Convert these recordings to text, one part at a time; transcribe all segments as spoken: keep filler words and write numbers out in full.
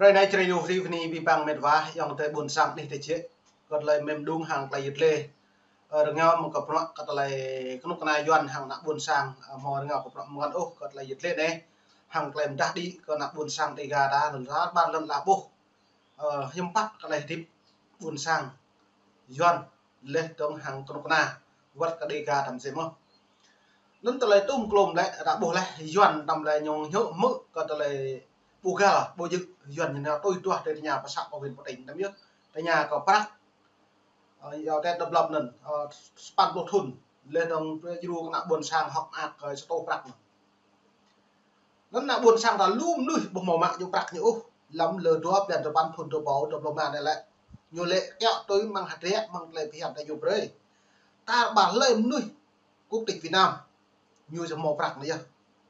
Anai čơrei ñu hrih bơni abih bang met wa, ayŏng adơi ƀuôn sang anih tơčĕ. Kơ tơlơi mơ̆ng đung hăng tơlơi yit lĕ. Ơ, rơngiao mơ̆ng kơ bruă kơ tơlơi kơnuk kơna Yuan hăng ană ƀuôn sang, ơ, hmâo rơngiao kơ bruă mơngăn ôh kơ tơlơi yit lĕ anai. Hăng tơlơi mơdah đĭ kơ ană ƀuôn sang Dega ta, lŏn ra ƀar lŏn ala ƀuh. Ơ, hiư̆m pă kơ tơlơi hơdip ƀuôn sang Yuan leh dong hăng kơnuk kơna wăt kơ Dega tăm sem mơh. Anŭn tơlơi tŭm klôm lĕ, ră ƀuh leh, Yuan tăm lĕ ñu hơmư̆ kơ tơlơi ƀu găl, ƀu djơ̆, Yuan ñu nao tui tuah tơ tơña pơsăp pơ huyện pơ tỉnh tăm yơh. Tơña kơ prăk, ơ, yua tơ đơ̆p lăp anŭn, ơ, sapăn pluh thŭn, leh dong djru kơ ană ƀuôn sang hŏk mơak kơ sa rơtuh prăk anŭn. Anŭn ană ƀuôn sang ta lu mơnuih ƀu hmâo mă ñu prăk ñu ôh, lăm lơ dua blan dua păn thŭn dua rơbâo dua pluh rơma anai lĕ. Ñu lĕ kiaŏ tui mơ̆ng hơdră mơ̆ng tơlơi phiăn tơ ñu brơi. Tar ƀar lơi mơnuih quốc tịch Việt Nam. Ñu či hmâo prăk anai yơh.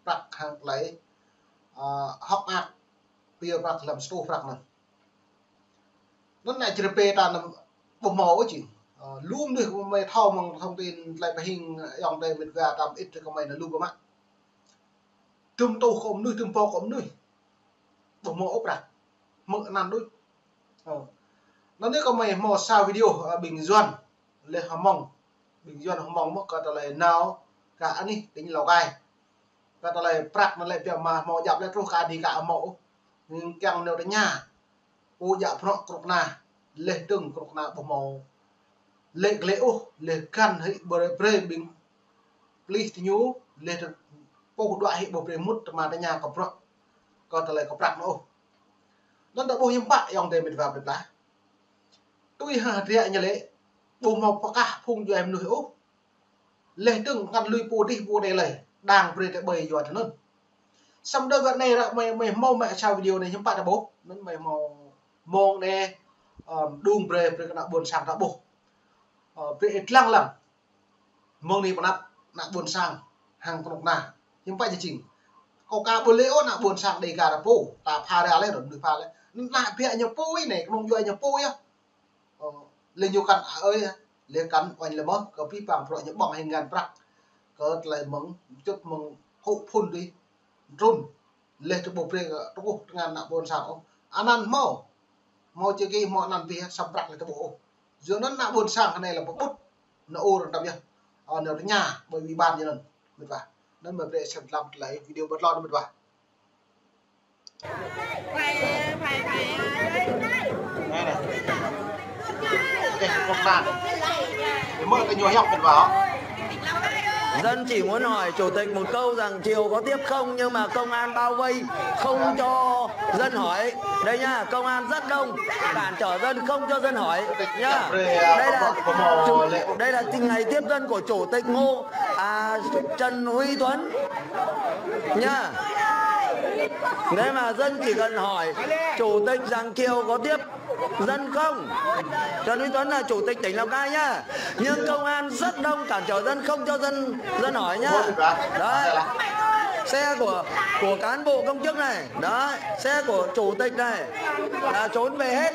Prăk hăng tơlơi, ơ, hŏk mơak. Pia prăk lăm sa rơtuh prăk anŭn. Anŭn ană čơrơpe ta anŭn ƀu hmâo ôh jing. Ơ, lu mơnuih kơ mơi thâo mơ̆ng thông tin tơlơi pơhing ayŏng adơi met wa tăm it kơ mơi anŭn lu ƀu mă. Tŭm tuh kơ mơnuih, tŭm pô kơ mơnuih. Ƀu hmâo ôh prăk. Hmư̆ anăn đôč. Ơ. Anŭn anai kơ mơi hmâo sa video, ơ, ƀing Yuan. Leh Hmông. Ƀing Yuan Hmông mơ̆ kơ tơlơi nao kơ anih tỉnh Lào Cai. Kơ tơlơi prăk anŭn lĕ biă mă hmâo djăp lĕ truh kơ Dega hmâo ôh. Ñu kiăng nao tơña. Ƀu djă̱ bruă kơnuk kơna, leh dong kơnuk kơna ƀu hmâo lĕ glĕ ôh, leh găn hĭ brơi brơi ƀing pơlih tơ ñu, leh dong puh đuaĭ hĭ ƀu brơi mŭt tơma tơña kơ bruă, kơ tơlơi kơ prăk anŭn ôh. Anŭn ta ƀuh hiư̆m pă ayŏng adơi met wa plơi pla. Tui hăng hơdră ñu lĕ, ƀu hmâo pơkah phung djuai mơnuih ôh. Leh dong kăn lui pô dih pô dih lơi, đang brơi tơ ƀơi yua tơ anŭn. Samơ̆ đơi wơ̆t anai ră mơi, mơi hmâo mă sa video anai hiư̆m pă ta ƀuh. Anŭn mơi hmâo mơ̆ng anai, ơ, đung brơi, brơi kơ ană ƀuôn sang ta ƀuh. Ơ, brơi ih lăng lăng. Mơ̆ng anai pơ anăp ană ƀuôn sang hăng kơnuk kơna. Hiư̆m pă jing. Kâo ka ƀu lĕ ôh ană ƀuôn sang Dega ta pô, ta pha ra lĕ, rơ̆n lui pha lĕ. Anŭn ană biă ñu pô anai, kơnung djuai ñu pô yơh. Ơ, leh ñu kăn ơi, leh kăn oanh leh mơ̆, kơ abih bang bruă ñu ƀơ̆ng hĭ ngăn prăk. Kơ tơlơi mơ̆ng, čut mơ̆ng hŭ phŭn dih, trŭn. Leh tơ ƀu brơi kơ tơkuh tơngan ană ƀuôn sang ôh. Anăn hmâo. Hmâo čơkĭ hmâo anăn bih, săm prăk leh tơ ƀu ôh. Yua anŭn ană ƀuôn sang hơnai lĕ pơƀut. Nao ur tăm yơh. Ơ, nao tơña, ƀơi ủy ban yơh anŭn. Met wa. Anŭn mơi brơi sem lăm tơlơi video ƀơi tlôn met wa. Anai, anai. Ê, kơnuk kơna anai. Ê, mơ̆ kơ ñu hiăp met wa. Dân chỉ muốn hỏi chủ tịch một câu rằng chiều có tiếp không, nhưng mà công an bao vây không cho dân hỏi. Đây nha, công an rất đông, cản trở dân, không cho dân hỏi nha. Đây là chủ, đây là ngày tiếp dân của chủ tịch Ngô, à, Trần Huy Tuấn nha. Thế mà dân chỉ cần hỏi chủ tịch rằng chiều có tiếp dân không? Trần Minh Tuấn là chủ tịch tỉnh Lào Cai nhá. Nhưng công an rất đông, cản trở dân, không cho dân, dân hỏi nhá. Đấy. Xe của, của cán bộ công chức này. Đấy. Xe của chủ tịch này là trốn về hết.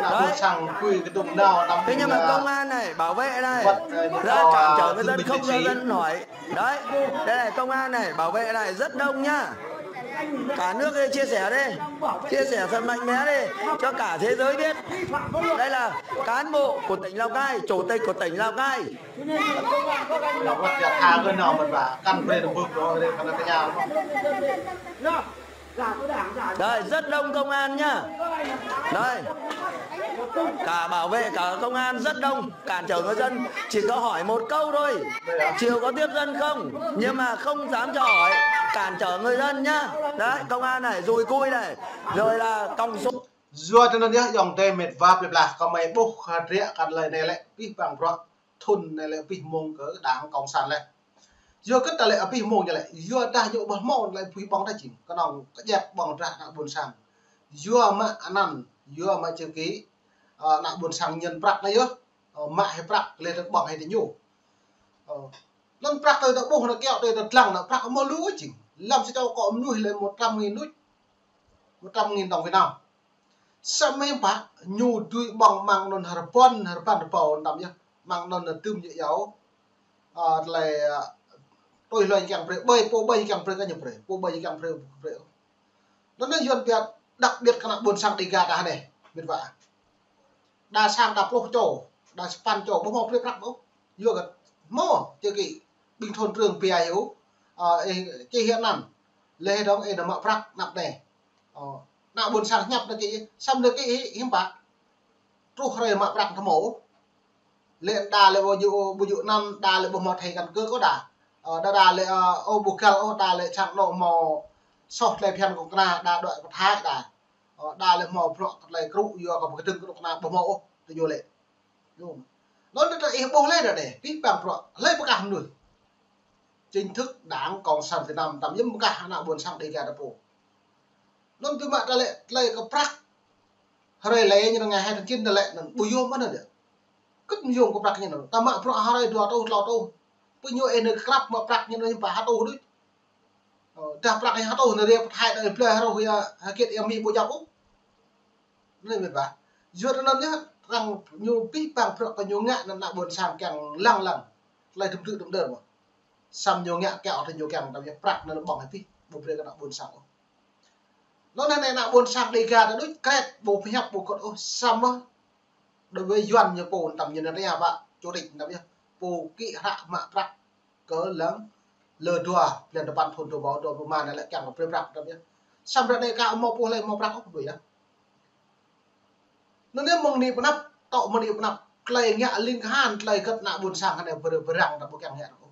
Đấy. Thế nhưng mà công an này, bảo vệ này, ra cản trở người dân, không cho dân hỏi. Đấy, đây này, công an này, bảo vệ này rất đông nhá. Cả nước đây chia sẻ đi. Chia sẻ thật mạnh mẽ đi, cho cả thế giới biết. Đây là cán bộ của tỉnh Lào Cai, chủ tịch của tỉnh Lào Cai. Đây, rất đông công an nhá. Đây. Cả bảo vệ, cả công an rất đông, cản trở người dân. Chỉ có hỏi một câu thôi. Chiều có tiếp dân không? Nhưng mà không dám cho hỏi, cản trở người dân nhá. Đấy, công an này, dùi cui này, rồi là còng số. Yua tơ anŭn yơh, ayŏng adơi met wa plơi pla, kơ mơi ƀuh kơ hơdră kơ tơlơi anai lĕ, abih bang bruă thŭn anai lĕ abih mơ̆ng kơ đảng cộng sản lĕ. Yua kơ tơlơi abih mơ̆ng ñu lĕ, yua dah ñu ƀu hmâo tơlơi pui ƀơ̆ng ta jing, kơnơ̆ng kơjăp ƀơ̆ng drah ană ƀuôn sang. Yua mă anăn, yua mă čơkĭ, ơ, ană ƀuôn sang ñen prăk anai yơh, ơ, mă hĭ prăk, leh tơ ƀơ̆ng hĭ tơ ñu. Ơ, anŭn prăk tơ ta ƀuh anŭn kiaŏ tơ ta lăng anŭn prăk hmâo lu jing. Lăm sa čô akŏ mơnuih lĕ một trăm nghìn đôč. Một trăm nghìn đồng Việt Nam. Samơ̆ hiư̆m pă, ñu dưi ƀơ̆ng mơ̆ng anŭn hơrbăn, hơrbăn rơbâo tăm yơh. Mơ̆ng anŭn tơm ñu iâu. Ơ, tơlơi, ơ, tui hloi kiăng brơi, ƀơi, pô ƀơi kiăng brơi kơ ñu brơi, pô ƀơi kiăng brơi, brơi. Anŭn yơh Yuan pia đặc biệt kơ ană ƀôn sang Đêga ta anai, mĭt wa. Đa sang đa pluh čô, đa sapăn čô, ƀu hmâo brơi prăk ôh. Yua kơ hmâo, čơ kĭ, ƀing thôn trưởng pia hyu, ơ, ih, čih hĭ anăn. Leh dong ih nao mă prăk anăp anai. Ơ, ană ƀôn sang hiăp anai kĭ, samơ̆ anai kĭ hiư̆m pă. Truh hrơi mă prăk thâo hmâo. Lĕ đa lĕ ƀu djơ̆, ƀu djơ̆ anăn, đa lĕ ƀu hmâo thẻ căn cước ôh đa. Ơ, đa đa lĕ, ơ, ôh ƀu găl ôh, đa lĕ sang anŏ hmâo soh tơlơi phiăn kơ kơna, đa đuaĭ pơ Thái đa. Ơ, đa lĕ hmâo bruă tơlơi krŭ yua kơ pơkơdơ̆ng kơ kơna ƀu hmâo ôh, tơ ñu lĕ. Anŭn tơdah ih ƀuh lĕ đa đeh, pih pang bruă, hlơi pơkah mơnuih. Chính thức Đảng Cộng sản Việt Nam tăm yơh pơkah ană ƀôn sang Đêga ta pô. Anŭn tui mă ta lĕ, tơlơi kơ prăk. Hrơi lĕ ñu nao ngă hai tháng chín ta lĕ, anŭn ƀu yôm mơ̆n anŭn yơh. Kơ̆t mơ̆ yôm kơ prăk ñu anŭn. Ta mă bruă hrơi dua rơtuh, klâo rơtuh. Pơ ñu ih nao krăp mă prăk ñu anŭn hiư̆m pă ha rơtuh đôč. Ơ, dah prăk ih ha rơtuh anŭn ria pơ Thái đa ih blơi ha rơtuh ia, ha kiet ia Mi ƀu djăp ôh. Anai mĭt wa. Yua anŭn yơh, arăng ñu pih pang bruă kơ ñu ngă anŭn ană ƀôn sang kiăng lăng lăng. Tơlơi tơm tư̆ tơm đơr mơ̆n. Samơ̆ ñu ngă kiaŏ tơ ñu kiăng tăm yơh prăk anŭn ƀơ̆ng hĭ pih, ƀu brơi kơ ană ƀôn sang ôh. Anŭn anai ană ƀôn sang Đêga ta đôč kret, ƀu pơhiăp ƀu kơ̆t ôh, samơ̆ đối với Yuan ñu pô tăm ñu anai ria ƀă, chủ tịch tăm yơh. Pô kĭ hră mă prăk kơ lăng lơ dua, blan dơpăn thun dua rơbâo dua pluh rơma anai lĕ kiăng kơ brơi prăk tăm yơh. Samơ̆ ră anai ka hmâo pô hlơi hmâo prăk ôh đôč yơh. Anŭn yơh mơ̆ng anai pơ anăp, tŏ mơ̆ng anai pơ anăp, tơlơi ngă ling kahan, tơlơi kơ̆t ană ƀôn sang anai bơ-, bơrăng ta ƀu kiăng ngă ôh.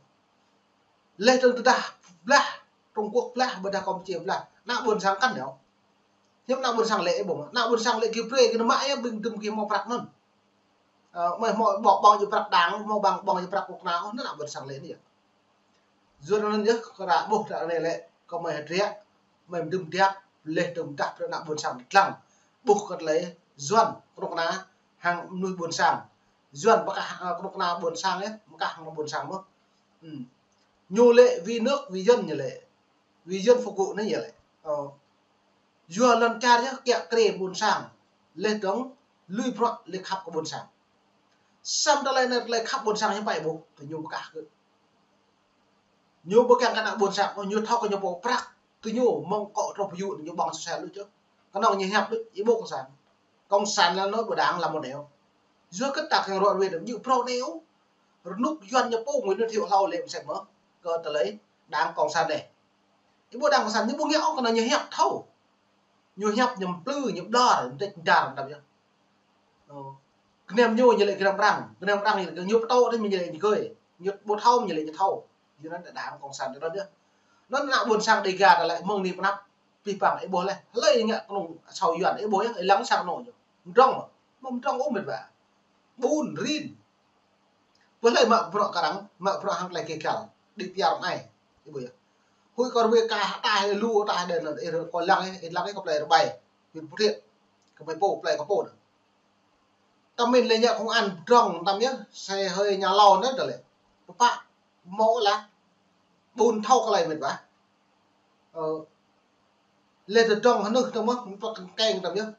Leh dong tơdah blah, Trung Quốc blah, ƀôdah Campuchia blah, ană ƀôn sang kăn yơh. Hiư̆m ană ƀôn sang lĕ ih ƀuh mơ̆. Ană ƀôn sang lĕ gih brơi, gih nao mă yơh, ƀing dŭm gih hmâo prăk anŭn. Ơ, mơi hmâo ƀơ̆ng, ƀơ̆ng djơ̆ prăk Đảng, hmâo ƀơ̆ng, ƀơ̆ng djơ̆ prăk kơnuk kơna ôh, anŭn ană ƀôn sang lĕ anai yơh. Yua anŭn yơh, kơ ră ƀuh ră anai lĕ, kơ mơi hơdră, mơi mơdưm tiap, leh dong tah brơi ană ƀôn sang lăng. Ƀuh kơ tơlơi Yuan kơnuk kơna hăng mơnuih ƀôn sang. Yuan pơkah, ơ, kơnuk kơna ƀôn sang yơh, pơkah hăng ƀôn sang mơ̆n. Ừm. Ñu lĕ vì nước, vì dân ñu lĕ. Vì dân phục vụ anai yơh lĕ. Ơ. Yua lŏn čar yơh kiă kriê ƀôn sang. Leh dong lui bruă leh khăp kơ ƀôn sang. Samơ̆ tơlơi anai tơlơi khăp ƀôn sang hiư̆m pă ih ƀuh, tơ ñu pơkah kơ. Ñu ƀu kiăng kơ ană ƀôn sang, ñu thâo kơ ñu pô prăk, tơ ñu mơ̆ng akŏ truh pơ yŭ, ñu ƀơ̆ng sô sel đôč yơh. Kơnơ̆ng ñu hiăp đôč, ih ƀuh cộng sản. Cộng sản là nói bộ đảng là một nẻo. Yua kơ ta kiăng rŏ ruai đơ̆m ñu pro nẻo. Rơnŭk Yuan ñu pô ngui ñu thiu hlâo lĕ mơsĕ mơ̆n, kơ tơlơi Đảng Cộng sản anai. Ih ƀuh Đảng Cộng sản ñu ƀu ngă ôh, kơnơ̆ng ñu hiăp thâo. Ñu hiăp ñu mplư, ñu ƀlŏr, ñu tĕč dar tăm yơh. Ơ. Gơnam ñu, ñu lĕ gơnam arăng, gơnam arăng ñu lĕ ñu pơtô đôč, ñu lĕ ñu gơi. Ñu ƀu thâo, ñu lĕ ñu thâo. Yua anŭn Đảng Cộng sản tơ anŭn yơh. Anŭn ană ƀôn sang Đêga ta lĕ mơ̆ng anai pơ anăp pih pang ih ƀuh leh. Hlơi ngă kơnung asâo Yuan ih ƀuh yơh, ih lăng sang anŏ ñu. Mdrŏng mơ̆, mơ̆ mdrŏng ôh mĭt wa. Ƀun rin. Pơ hlơi mă bruă kơ arăng, mă bruă hăng tơlơi kơgal. Đi piar mơai. Ih ƀuh yơh. Huĭ kơ rơwe kah, tah, lu, tah, đen, ih rơ-, kơ lăng, ih lăng, ih kơ plei Rơbai. Huyện Phú Thiện. Kơ mơi pô, plei kơ pô anŭn. Tăm mĭn lĕ ñu công an pơdrŏng tăm yơh, xe hơi ñu hlâo anŭn tơlơi. Pơpă, hmâo lah. Ƀun thâo kơ tơlơi mĭt wa. Ơ, lĕ tơdrŏng hơnưh tơmơ̆, mơ̆ pơkeng tăm yơh.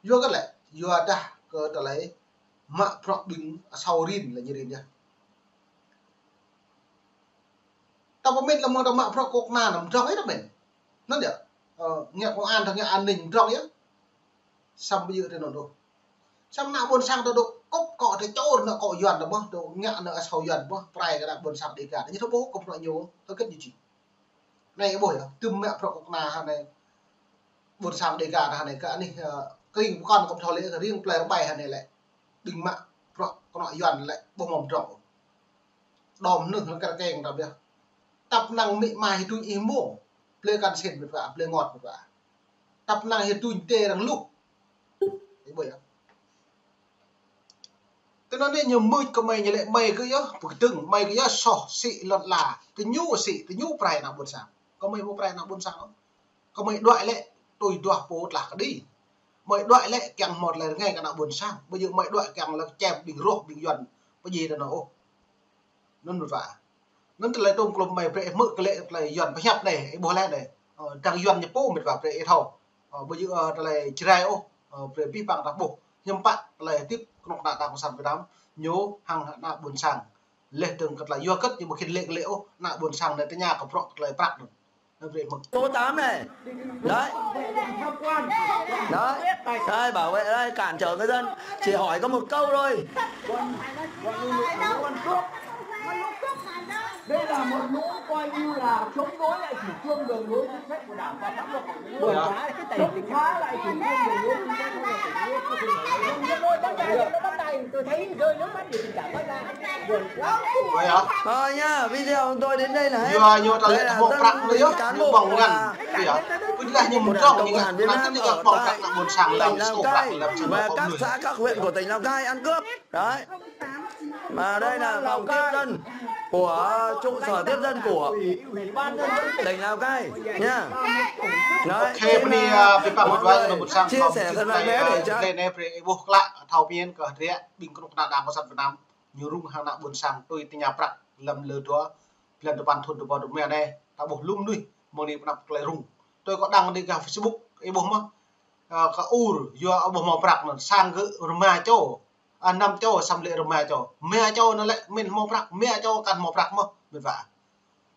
Yua kơ lĕ, yua dah kơ tơlơi mă bruă ƀing asâo rin lĕ ñu rin yơh. Tăm pơmĭn lăm mơ̆ng ta mă bruă kơnuk kơna anŭn mdrŏng yơh tăm mĭn. Anŭn yơh. Ơ, ngă công an, ngă an ninh mdrŏng yơh. Samơ̆ ƀu djơ̆ tơ anŭn ôh. Samơ̆ ană ƀôn sang ta dŏ kŭp akŏ tơ čôr anŭn akŏ Yuan tơmơ̆, dŏ ngă anŭn asâo Yuan tơmơ̆, pơrai kơ ană ƀôn sang Đêga. Ñu thâo ƀuh kơ bruă ñu, thâo kĕt ñu či. Anai ih ƀuh yơh, tơm mă bruă kơnuk kơna hă anai. Ƀôn sang Đêga hă anai kơ anih, ơ, kring pơkŏn kơ thâo lĕ, riêng plei Rơbai hă anai lĕ. Ƀing mă bruă kơnuk Yuan lĕ, ƀu hmâo mdrŏng. Đom hơnưh lăng kar keng tăm yơh. Tăp năng mĭ ma hĭ tuñ ih mông. Plei Kan Sen mĭt wa, plei Ngot mĭt wa. Tăp năng hĭ tuñ tê arăng luh. Ih ƀuh yơh. Tơ anŭn anai ñu mưč kơ mơi ñu lĕ mơi kơ yơh, pơkơdơ̆ng, mơi kơ yơh soh sĭ lŏn ala. Tơ ñu sĭ, tơ ñu pơrai ană ƀôn sang. Kơ mơi ƀu pơrai ană ƀôn sang ôh. Kơ mơi đuaĭ lĕ, tui duah pô tlah kơđi. Mơi đuaĭ lĕ, kiăng hmâo tơlơi rơngai kơ ană ƀôn sang. Ƀu djơ̆ mơi đuaĭ kiăng lĕ čem ƀing roh, ƀing Yuan. Pơjing tơ anŭn ôh. Anŭn mĭt wa. Anŭn tơlơi tŏng klŏm mơi brơi ih hmư̆ kơ lĕ tơlơi Yuan pơhiăp anai, ih ƀuh lĕ anai. Ơ, dăng Yuan ñu pô mĭt wa brơi ih thâo. Ơ, ƀu djơ̆, ơ, tơlơi Jrai ôh, ơ, brơi pih pang ta ƀuh. Hiư̆m pă tơlơi hơdip kơnuk kơna Đảng Cộng sản Việt Nam, ñu hăng ană ƀôn sang. Leh dơ̆ng kơ tơlơi yua kĕt ñu ƀu khĭn lĕ kơ lĕ ôh, ană ƀôn sang anai tơña kơ bruă tơlơi prăk anŭn. Số tám này. Đấy. Đấy. Đây, bảo vệ đây, cản trở người dân. Chỉ hỏi có một câu thôi. Đây là một lũ coi như là chống đối lại chủ trương, đường lối, chính sách của Đảng và pháp luật của nhà nước. Chống phá lại chủ trương, đường lối, chính sách pháp luật của nhà nước. Tôi thấy rơi nước mắt vì tình cảm bác ra. Buồn quá. Rồi hả? Rồi nha, video của tôi đến đây là hết. Yua, yua, ta lĕ hmâo prăk anai yơh, ñu ƀơ̆ng ngăn. Yua. Pơdah ñu mơdrŏng, ñu ngă, anŭn ñu ngă hmâo prăk ană ƀôn sang lăm, sô prăk lăm, sô prăk lăm. Và các xã, các huyện của tỉnh Lào Cai ăn cướp. Đấy. Mà đây là phòng tiếp dân của trụ sở tiếp dân của tỉnh Lào Cai nha. Đấy, ok, xin, bơni, à, à, pơpă mơ̆ng ƀôn sang chia sẻ thật là bé để cho lĕ anai brơi ih ƀuh klă, thâo pơmĭn kơ hơdră, ƀing kơnuk kơna Đảng Cộng sản Việt Nam, ñu rŭng hăng ană ƀôn sang tui tơña prăk lăm lơ dua, blan dua păn thŭn dua rơbâo dua rơma anai, ta ƀuh lu mơnuih, mơ̆ng anai pơanăp tơlơi rŭng. Tui kâo đăng anai gah Facebook, ih ƀuh mơ̆, ơ, kơ ur, yua ƀuh hmâo prăk anŭn, sang gơ̆ rơma čô, a, năm čô, samơ̆ lĕ rơma čô. Rơma čô anŭn lĕ, mĭn hmâo prăk, rơma čô kăn hmâo prăk mơ̆, mĭn wa.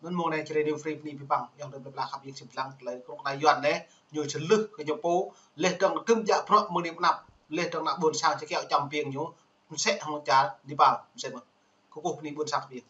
Anŭn mơ̆ng anai Jrai New Free bơni pơpă, yang dơ̆ng plơi pla khăp yang sĭt lăng, tơlơi kơnuk kơna Yuan anai, ñu čơlưh kơ ñu pô, leh dơ̆ng tơm jak bruă mơ̆ng anai pơanăp, leh dơ̆ng ană ƀôn sang čơkĕo čăm ƀing ñu, mơsĕ hăng čar Nepal, mơsĕ mơ̆. Kơkuh bơni ƀôn sang ƀing.